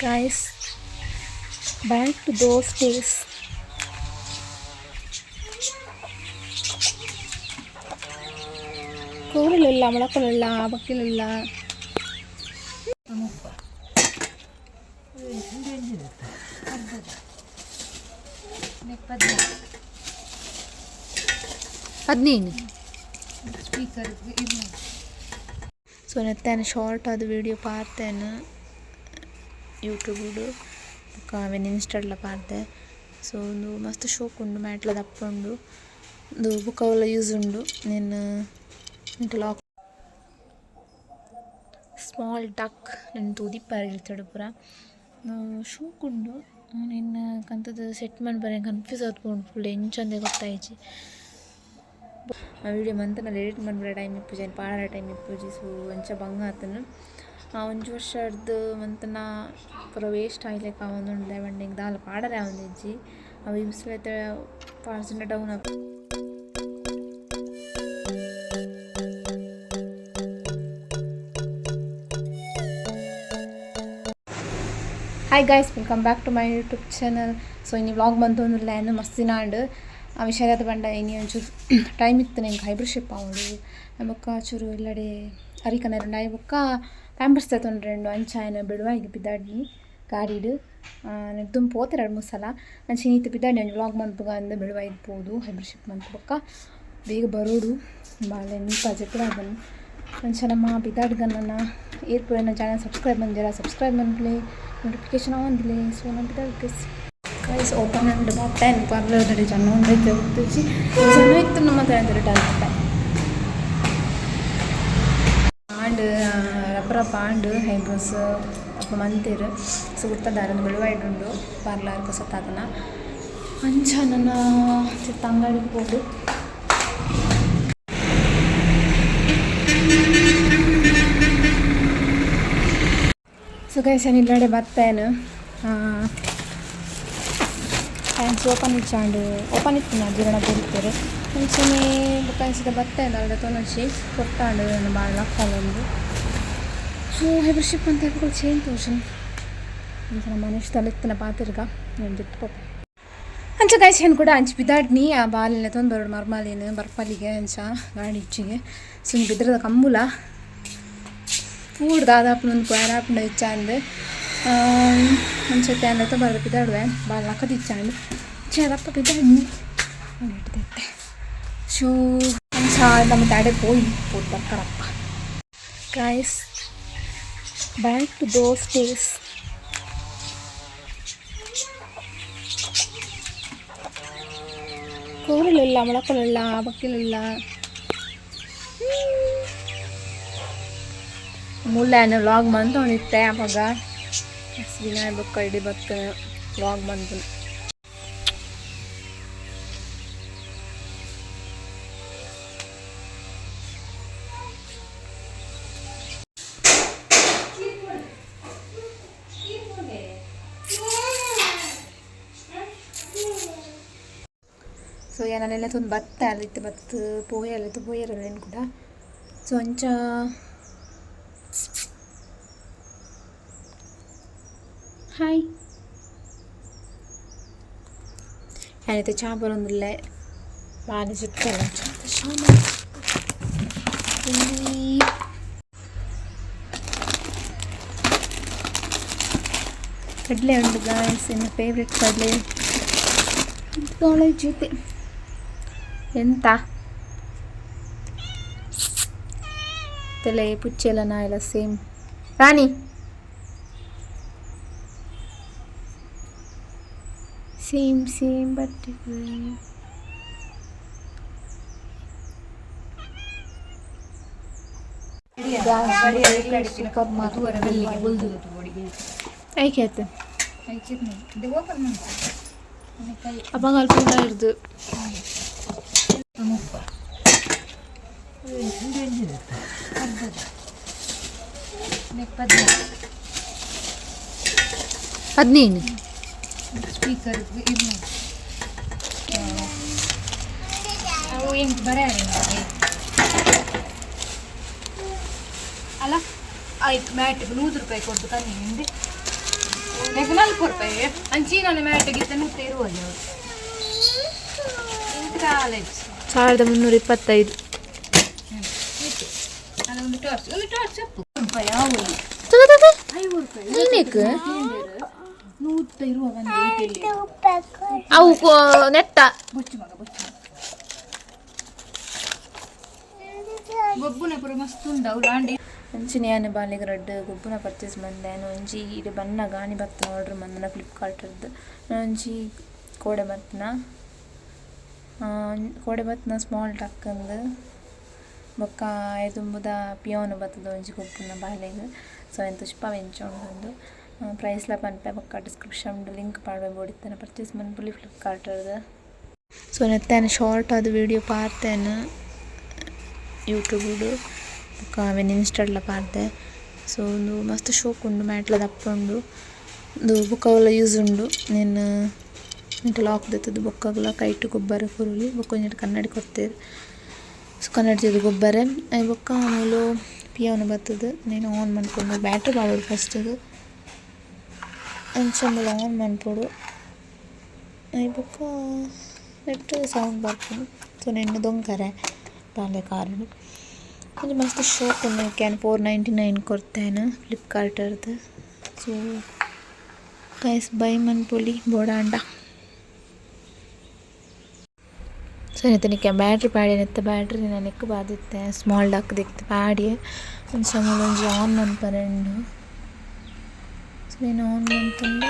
Guys, back to those days. ಕೋರಿಲುಲ್ಲ ಮೊಳಕಲುಲ್ಲ ಬಕ್ಕಿಲುಲ್ಲ. 15. ಸೊ ನೆತ್ತೇನೆ ಶಾರ್ಟ್ ಅದು ವೀಡಿಯೋ ಪಾರ್ತೇನೆ ಯೂಟ್ಯೂಬ್ ಬೊಕ್ಕ ಅವೆನ್ ಇನ್ಸ್ಟಾಡ್ಲ ಪಾಡ್ದೆ. ಸೊ ಉಂದು ಮಸ್ತ್ ಶೋಕ್ ಉಂಡು, ಮ್ಯಾಟ್ಲ ದಪ್ಪ ಉಂಡು. ಉಂದು ಬೊಕ ಅವ್ಲ ಯೂಸ್ ಉಂಡು. ನೆನ್ ಲಾಕ್ ಸ್ಮಾಲ್ ಡಕ್ ನೆನ್ ತೂದಿಪ್ಪರೆ ಇಲ್ತಡ್ ಪೂರ ಶೋಕ್ ಉಂಡು. ನೆನ್ ಕಂತುದು ಸೆಟ್ ಮನ್ಪರೆ ಕನ್ಫ್ಯೂಸ್ ಆದ್ ಪೋಂಡು ಫುಲ್ ಎಂಚ ಅಂದೇ ಗೊತ್ತಾಯಿಜಿ. ಆ ವೀಡಿಯೋ ಮಂತುಂಡಲ ಎಡಿಟ್ ಮನ್ಪರೆ ಟೈಮ್ ಇಪ್ಪುಜಿ, ಐನ್ ಪಾಡರೆ ಟೈಮ್ ಇಪ್ಪುಜಿ. ಸೊ ಅಂಚ ಬಂಗ ಆತುಂಡು. ಆ ಒಂಜಿ ವರ್ಷರ್ದ್ ಮಂತುನ ಪೂರ ವೇಸ್ಟ್ ಆಯಿಲೆಕ ಆವೊಂದುಂಡು. ದಾಯೆ ಪಂಡ ಎಂಕ್ ದಾಲ ಪಾಡರೆ ಆವೊಂದಿಜ್ಜಿ. ಅವು ಇತ್ತೆ ಪಾಡ್ಜಿಂಡ ಡೌನ್ ಆಪುಂಡು. Hi guys, welcome back to my YouTube channel. So ಇನಿ ವ್ಲಾಗ್ ಮಂತೊಂದುಲ್ಲೆ ಯಾನ್ ಮಸ್ತ್ ದಿನ ಆಂಡ್. ಆ ವಿಷಯ ಪಂಡ ಇನಿ ಒಂಚೂರು ಟೈಮ್ ಇತ್ತು ಎಂಕ್ ಐಬ್ರೋ ಶೇಪ್ ಆವೊಡು. ಬೊಕ್ಕ ಚೂರು ಇಲ್ಲಡೆ ಅರಿಕನರುಂಡು ಆಯಿ ಬೊಕ್ಕ ಪ್ಯಾಂಪರ್ಸ್ ದೆತೊಂಡ್ರೆ ಅಂಚ ಆಯನ ಬಿಡುವಾಯಿಗ್ ಪಿದಾಡ್ನಿ ಗಾಡಿಡ್ ದುಂಬು ಪೋತೆ 2-3 ಸಲ. ಅಂಚ ಇನಿತ್ ಪಿದಾಡ್ನಿ ಒಂಜಿ ವ್ಲಾಗ್ ಮನ್ಪುಗ ಅಂದ್ ಬೆಳುವಾಯಿಗ್ ಪೋದು ಐಬ್ರೋ ಶೇಪ್ ಮನ್ಪು ಬೊಕ್ಕ ಬೇಗ ಬರೋಡು ಬಾಲೆ ಮೀಪಾಜೆ ಪೂರ ಬನ್ನಿ. ಅಂಚ ನಮ್ಮ ಪಿದಾಡ್ಗ ನನ ಏರ್ ಪೂರ ಎನ್ನ ಚಾನಲ್ ಸಬ್ಸ್ಕ್ರೈಬ್ ಮಂಜರ ಸಬ್ಸ್ಕ್ರೈಬ್ ಮನ್ಪುಲೆ, ನೋಟಿಫಿಕೇಶನ್ ಆನ್ ದಿಲೆ. ಸೊ ನಮ್ಮ ಪಿದಾಡ್ಗ ಗೈಸ್ ಓಪನ್ ಅಂಡ್ ಬತ್ತೇನ್ ಪಾರ್ಲರ್ ಜನ ಉಂಡೈತೆ ಗೊತ್ತಿಜ್ಜಿ. ಜನ ಇತ್ತು ನಮ್ಮ ಹತ್ರ ಆಂಡ್ ರಪ್ಪ ರಪ್ಪ ಆಂಡ್ ಐಬ್ರೋಸ್ ಅಪ್ಪ ಮಂತೇರು. ಸೊ ಗುರ್ತದಾರ ಬೆಳುವಾಯಿಡ್ ಉಂಡು ಪಾರ್ಲರ್ ಪೊಸತಾತನ. ಅಂಚ ನನ್ನ ಚಿತ್ತ ಅಂಗಡಿಗೆ ಪೋದು. ಸೊ ಗೈಸ್ ಯಾನ್ ಇಲ್ಲಡೆ ಬತ್ತೇನು ಪ್ಯಾಂಟ್ಸ್ ಓಪನ್ ಇಚ್ಚಾಂಡು ಓಪನ್ ಇತ್ತು ಜಿರಣ ಪೋದಿತ್ತೆರ್. ಅಂಚನೆ ಬೊಕ್ಕ ಅಂಚಿದ ಬತ್ತೇನು ಅಲ್ದ ತೊನೊಚಿ ಪೊರ್ತಾಂಡು ನನ್ನ ಬಾಳ ಲಕ್ಕಲೊಂದು. ಸೊ ಐಬ್ರೋ ಶೇಪ್ ಅಂತ ಚೇಂಜ್ ತೋಜುಂಡು. ಅಂಚ ನಮ್ಮ ಮನೇಶ್ ತಲೆತ್ತಿನ ಪಾತೆರ್ಗ ನಾನು ಜೆತ್ತು ಪೋಪೆ. ಅಂಚ ಗೈಸ್ ಏನು ಕೂಡ ಅಂಚ ಪಿದಾಡ್ನಿ ಆ ಬಾಲೆನ ತೊಂದು ಬರೋಡು ಮರ್ಮಾಲಿನ ಬರ್ಪಲಿಗೆ ಅಂಚ ಗಾಡಿ ಇಚ್ಚಿಗೆ. ಸೊ ಬಿದ್ರದ ಕಂಬುಲ ಪೂಡ್ ದಾದಾಪುಂಡು ಪೋಯರ ಆಪುಂಡು ಇಚ್ಚಾಂದ್. ಅಂಚ ತ್ಯಾನ್ಲೆತ ಬರೋದು ಪಿದಾಡುವೆ ಬಾಳ ಲಕ್ಕದಿಚ್ಚಾಂಡ್ ಚೇರಪ್ಪ ಪಿದಾಡ್ನಿ ಇಟ್ಟುದಿತ್ತೆ. ಸೊ ಅಂಚ ನಮ್ಮ ತಾಡೆ ಪೋಯಿ ಪೋದು ಬರ್ತಾರಪ್ಪ. Guys, back to those days. ಕೋರಿಲುಲ್ಲ ಮೊಳಕಲುಲ್ಲ ಬಕ್ಕಿಲುಲ್ಲ. ಮುಲ್ಲೆ ವ್ಲಾಗ್ ಮಂತೊಂದಿತ್ತೆ ಅಪಗ ದಿನ ಬೊಕ್ಕ ಇಡೀ ಬತ್ತ ವ್ಲಾಗ್ ಮನ್ಪುನು. ಸೊ ಯಾನಲ್ಲೆಲ್ಲ ತೊಂದು ಬತ್ತೆ ಅಲ್ಲಿತ್ತು ಬತ್ತು ಪೋಯೆ ಅಲ್ಲಿತ್ತು ಪೋಯೆರಲ್ಲೇನು ಕೂಡ. ಸೊ ಅಂಚ ಹಾಯ್ ಯಾನಿತ್ತೆ ಚಾ ಬರೋಂದಿಲ್ಲೆ ಬಾರಿ ಸುತ್ತಲ್ಲ ಚಾಮ ಕಡಲೆ ಉಂಟು ಗಾಯ್ಸ್, ಎನ್ನ ಫೇವ್ರೆಟ್ ಕಡಲೆ ಕಾಲೇಜ್ ಜೊತೆ ಎಂತ ತಲೆ ಪುಚ್ಚೆಲ್ಲ ನಾಯೆಲ್ಲ ಸೇಮ್ ರಾಣಿ same same but different. Super ಐಕೆ ಅಪ್ಪ ಅಲ್ಪ ಇರ್ದು. 15. ಸ್ಪೀಕರ್ ಅವು ಎಂಕ್ ಬರ ಅಲ್ಲ ಆಯ್ತು ಮ್ಯಾಟ್ 100 ರೂಪಾಯಿ ಕೊಟ್ಟು ಕಮ್ಮಿ ಹಿಂದೆ. 40 ರೂಪಾಯಿ ಅಂಚಿನ ಮ್ಯಾಟ್ ಗಿತ್ತ 120. ಕಾಲೇಜ್. 1325. ಒಂದು ಟಾರ್ಚ್, ಒಂದು ಟಾರ್ಚ್ ಅಪ್ಪು ರೂಪಾಯಿ ಅವು. 50 ರೂಪಾಯಿ. 120 ಒಂದು. ಅವು ನೆತ್ತ. ಬೊಚ್ಚು ಮಗ, ಬೊಚ್ಚು. ಗೊಬ್ಬುನ ಪೂರ ಮಸ್ತ್ ಉಂಡು ಅವು ಲಾಂಡಿ. ಅಂಚಿನ ಯಾನ್ ಬಾಲೆಗ್ ರಡ್ಡ್ ಗೊಬ್ಬುನ ಪರ್ಚೇಸ್ ಮಂದೆ. ಒಂಜಿ ಇಡೆ ಬನ್ನ ಗಾಣಿ ಬತ್ತನ ಆರ್ಡರ್ ಮಂದನ ಫ್ಲಿಪ್ಕಾರ್ಟ್. ಒಂಜಿ ಕೋಡೆ ಬತ್ತನ, ಕೋಡೆ ಬತ್ತನ ಸ್ಮಾಲ್ ಟಕ್ಕಂದು. ಬೊಕ್ಕ ದುಂಬುದ ಪಿಯೋನ್ ಬತ್ತದ ಒಂಜಿ ಗೊಬ್ಬುನ ಬಾಲೆಗ್. ಸೊ ಎಂತ ತುಷ್ಪ ಎಂಚ ಉಂಡು ಪ್ರೈಸ್ಲ ಪನ್ಪೆ. ಬೊಕ್ಕ ಡಿಸ್ಕ್ರಿಪ್ಷನ್ ಲಿಂಕ್ ಪಾಡ್ವೆ, ಬೋಡಿತ್ತನ ಪರ್ಚೇಸ್ ಮನ್ಪೊಲಿ ಫ್ಲಿಪ್ಕಾರ್ಟ್. ಸೊ ನೆತ್ತೆ ಶಾರ್ಟ್ ಆದ್ ವೀಡಿಯೋ ಪಾಡ್ತೇನೆ ಯೂಟ್ಯೂಬ್, ಬೊಕ್ಕ ಅವೆನ್ ಇನ್ಸ್ಟಾಡ್ಲ ಪಾಡ್ದೆ. ಸೊ ಉಂದು ಮಸ್ತ್ ಶೋಕ್ ಉಂಡು, ಮ್ಯಾಟ್ಲ ದಪ್ಪ ಉಂಡು. ಉಂದು ಬೊಕ್ಕ ಯೂಸ್ ಉಂಡು. ನೆನ್ ನೆಟ್ ಲಾಕ್ ದೆತ್ತುದು ಬೊಕ್ಕಗ್ಲ ಕೈಟ್ ಗೊಬ್ಬರ ಕೊರೊಲಿ. ಬೊಕ್ಕ ಒಂಜಿ ಕನ್ನಡಿ ಕೊರ್ತೆರ್. ಸೊ ಕನ್ನಡಿ ತೂದು ಗೊಬ್ಬರೆ. ಐ ಬೊಕ್ಕ ಮೂಲು ಪಿಯೋನ್ ಬತ್ತುದು ನೆನ್ ಆನ್ ಮನ್ಪೊಡು, ಬ್ಯಾಟ್ರಿ ಪಾಡೊಡು ಫಸ್ಟ್. ಅಂಚ ಮೂಲು ಆನ್ ಮನ್ಪೊಡು. ಐ ಬೊಕ್ಕ ನೆಟ್ಟ್ ಸೌಂಡ್ ಬರ್ಪುಂಡು. ಸೊ ನೆನ್ ದೊಂಕರೆ ಬಾಲೆ ಕಾರುಡು. ಒಂಜಿ ಮಸ್ತ್ ಶೋಕ್ ಉಂಡು. ಯಾನ್ 499 ಕೊರ್ತೇನೆ ಫ್ಲಿಪ್ಕಾರ್ಟ್. ಸೊ ಗೈಸ್, ಬೈ ಮನ್ಪೊಲಿ ಬೋಡಾಂಡ. ಸೊ ನೆತ್ತ ಬ್ಯಾಟ್ರಿ ಪಾಡಿ, ನೆತ್ತ ಬ್ಯಾಟ್ರಿ ನೆಕ್ ಬಾದಿತ್ತೆ. ಸ್ಮಾಲ್ ಡಕ್ ದಿಕ್ತು ಪಾಡಿ. ಒಂಜಿ ಮೂಲು ಒಂಜಿ ಆನ್ ಮನ್ಪರೆ ಉಂಡು. ಸೊ ನೆನ್ ಆನ್ ಮಂತುಂಡ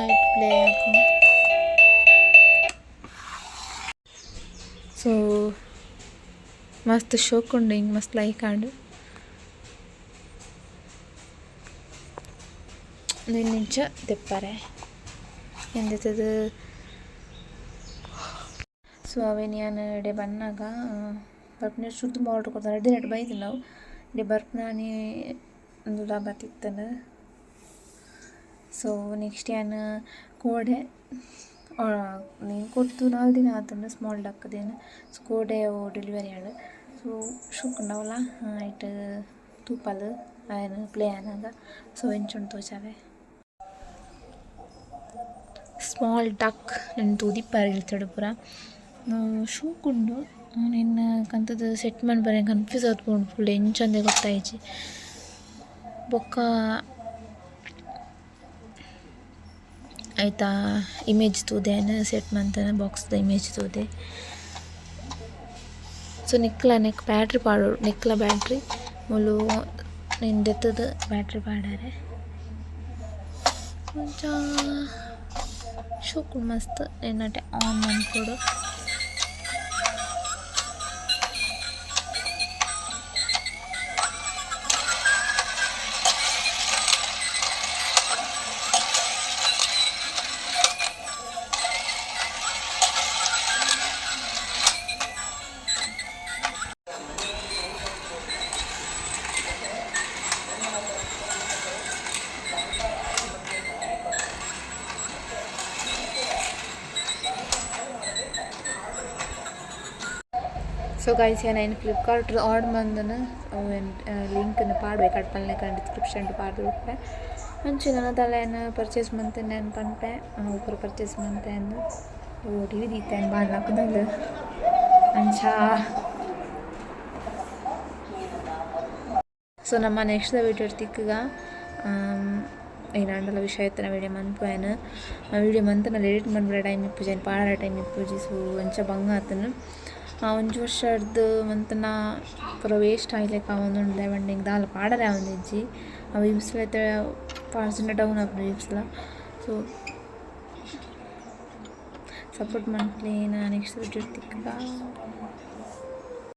ಐಟ್ ಪ್ಲೇ ಆಪುಂಡು. ಸೊ ಮಸ್ತ್ ಶೋಕ್ ಉಂಡು, ಇಂಕ್ ಮಸ್ತ್ ಲೈಕ್ ಆಂಡ್. ಉಂದೆನ್ ಇಂಚ ದೆಪ್ಪರೆ ಎಂದೆತದು. ಸೊ ಅವೆನ್ ಯಾನ್ ಇಡೆ ಬನ್ನಗ ಬರ್ಪುನ ಶುದ್ಧ ಆರ್ಡರ್ ಕೊರ್ದು ರಡ್ಡ್ ದಿನಟ್ ಬೈದಿಲ್ಲ ಅವು. ಇಡೆ ಬರ್ಪುನಾನಿ ಉಂದುಲ ಬತ್ತಿತ್ತುಂಡು. ಸೊ ನೆಕ್ಸ್ಟ್ ಯಾನ್ ಕೋಡೆ ನೀನು ಕೊರ್ದು 4 ದಿನ ಆತುಂಡು ಸ್ಮಾಲ್ ಡಕ್ಕದೇನು. ಸೊ ಕೋಡೆ ಅವು ಡೆಲಿವರಿ ಆಂಡ್. ಸೊ ಶೋಕ್ ಉಂಡು ಅವಲ. ಐಟ್ ತೂಪಲ್ ಆಯನ್ ಪ್ಲೇ ಆನಗ. ಸೊ ಎಂಚ ಉಂಡು ತೋಜಾವೆ. ಸ್ಮಾಲ್ ಡಕ್ ನೆನ್ ತೂದಿಪ್ಪರೆ ಇರ್ತಡೆ ಪೂರ. ಶೋಕ್ ಉಂಡು. ನೆನ್ ಕಂತುದು ಸೆಟ್ ಮನ್ಪರೆ ಕನ್ಫ್ಯೂಸ್ ಆತ್ ಪೋಂಡು ಫುಲ್, ಎಂಚಂದೆ ಗೊತ್ತಾಯಿಜಿ. ಬೊಕ್ಕ ಐತ ಇಮೇಜ್ ತೂದೆ, ಸೆಟ್ ಮಂತನ ಬಾಕ್ಸ್ದ ಇಮೇಜ್ ತೂದೆ. ಸೊ ನಿಕ್ಲ ನೆಕ್ ಬ್ಯಾಟ್ರಿ ಪಾಡೊಡು. ನೆಕ್ಲ ಬ್ಯಾಟ್ರಿ ಮೂಲು ನೆನ್ ದೆತ್ತುದು ಬ್ಯಾಟ್ರಿ ಪಾಡರೆ. ಒಂಚ ಶೋಕುಂಡು ಮಸ್ತ್. ಎನ್ನಟೆ ಆನ್ ಮನ್ಪೊಡು. ಸೊ ಗೈಸ್, ಯಾನ್ ಫ್ಲಿಪ್ಕಾರ್ಟ್ ಆರ್ಡರ್ ಮಂದನ ಅವೆನ್ ಲಿಂಕ್ನ್ ಪಾಡ್ವೆ ಕಡ್ಪಲ್ನೆ ಡಿಸ್ಕ್ರಿಪ್ಷನ್ ಪಾಡ್ದು ಉಪ್ಪೆ. ಅಂಚ ನನದಲ್ಲ ಯಾನ್ ಪರ್ಚೇಸ್ ಮಂತುಂಡ ಯಾನ್ ಪನ್ಪೆ, ಪೂರ ಪರ್ಚೇಸ್ ಮಂತೆ ಅಂದ್. ಟಿವಿ ದೀತೆ ಬಾಲ್ ಹಾಕುದಲ್ಲ ಅಂಚ. ಸೊ ನಮ್ಮ ನೆಕ್ಸ್ಟ್ ವೀಡಿಯೋ ತಿಕ್ಕುಗ. ಏನಾಂಡಲ ವಿಷಯ ಇತ್ತನ ವೀಡಿಯೋ ಮನ್ಪುವೆನ್. ವೀಡಿಯೋ ಮಂತುಂಡಲ ಎಡಿಟ್ ಮನ್ಪುನ ಟೈಮ್ ಇಪ್ಪುಜಿ, ಐನ್ ಪಾಡರೆ ಟೈಮ್ ಇಪ್ಪುಜಿ. ಸೊ ಅಂಚ ಬಂಗ ಆತುಂಡು. ಒಂಜಿ ವರ್ಷರ್ದ್ ಮಂತುನ ಪೂರ ವೇಸ್ಟ್ ಆಯಿಲೆಕ ಆವೊಂದುಂಡು. ದಾಯೆ ಪಂಡ ಎಂಕ್ ದಾಲ ಪಾಡರೆ ಆವೊಂದಿಜ್ಜಿ. ಅವು ವ್ಯೂಸ್ಲ ಇತ್ತೆ ಪಾಡ್ಜಿಂಡ ಡೌನ್ ಆಪುಂಡು ವ್ಯೂಸ್ಲ. ಸೊ ಸಪೋರ್ಟ್ ಮನ್ಪುಲೆ. ನಾ ನೆಕ್ಸ್ಟ್ ವೀಡಿಯೋ ತಿಕ್ಕುಗ.